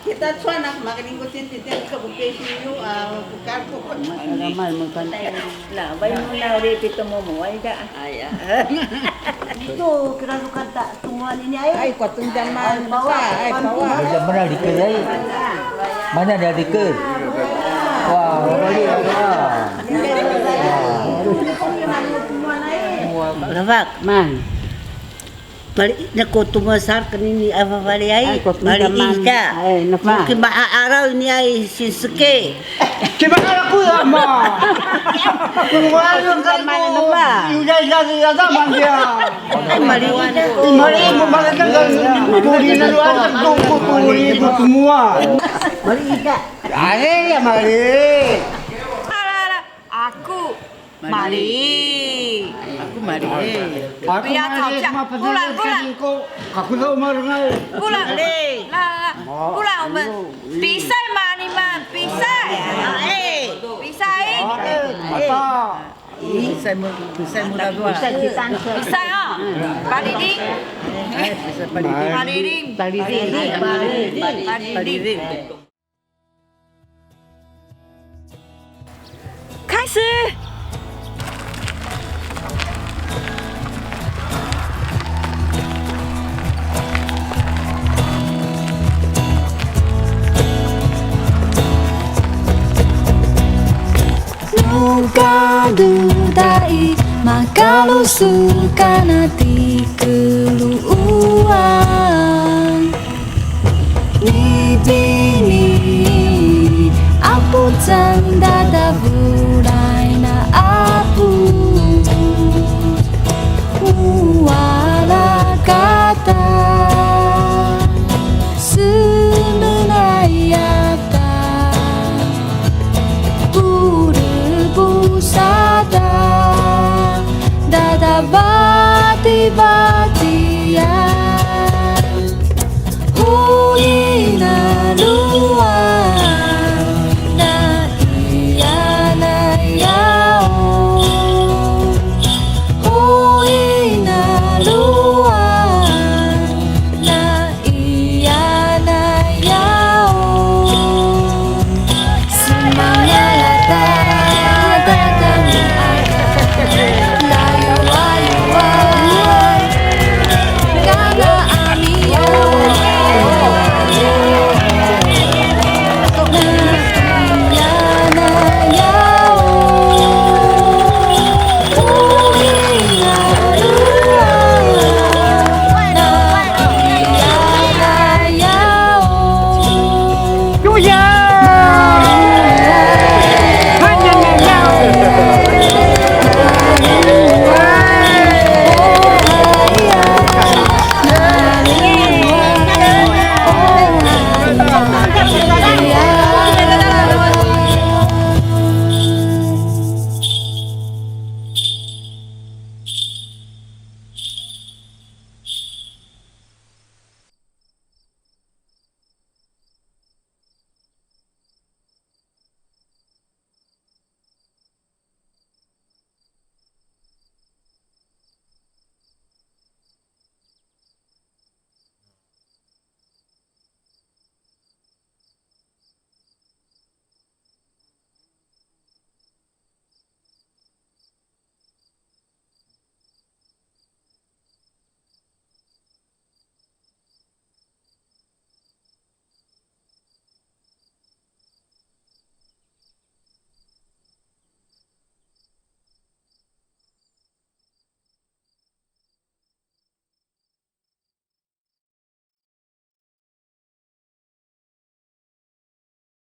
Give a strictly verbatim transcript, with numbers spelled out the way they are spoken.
Kita tsuanak makaling ko tintin, tintin ka buke siyu, ah, bukar ko. Matagal man, matagal. Na, bai muna uri pito mo mo, ay da. Ay, ah. Itu, kira lu kanta. Ay, kuatung jaman, ay, pawa, ay, pawa. Mana dikir, ay? Mana dah dikir? Wah, balik, wah. Rabak, man. Balik, na ko tumasar kanini, apa balik, ay? Ay, kuatung jaman. Balik, ika. Ay, napa? Mungkin ba arau ini, ay, sinseke. Kimakala ku ya, ma. Kumain ka, ma, napa? Udah, udah, udah, ma, dia. Mali. Mali, mali, mali, puri na luar, tunggu, puri, semua. Mali, ika. Ayo, ya, mali. Aku mali. Aku mali. Aku mali, cuma pasal selingkuh. Aku tahu marungai. Pulang. Lah, lah. Pulang, 比赛嘛，你们比赛。比赛。Apa? 比赛嘛，比赛嘛，比赛啊。Paliling. Paliling. Paliling. Paliling. 开始。 Nung kaduda i makalusu ka na tikeluan. Ni bini apu cang dadabulai na apu. Muala kata semenayata. Puribusada dada bati-bati.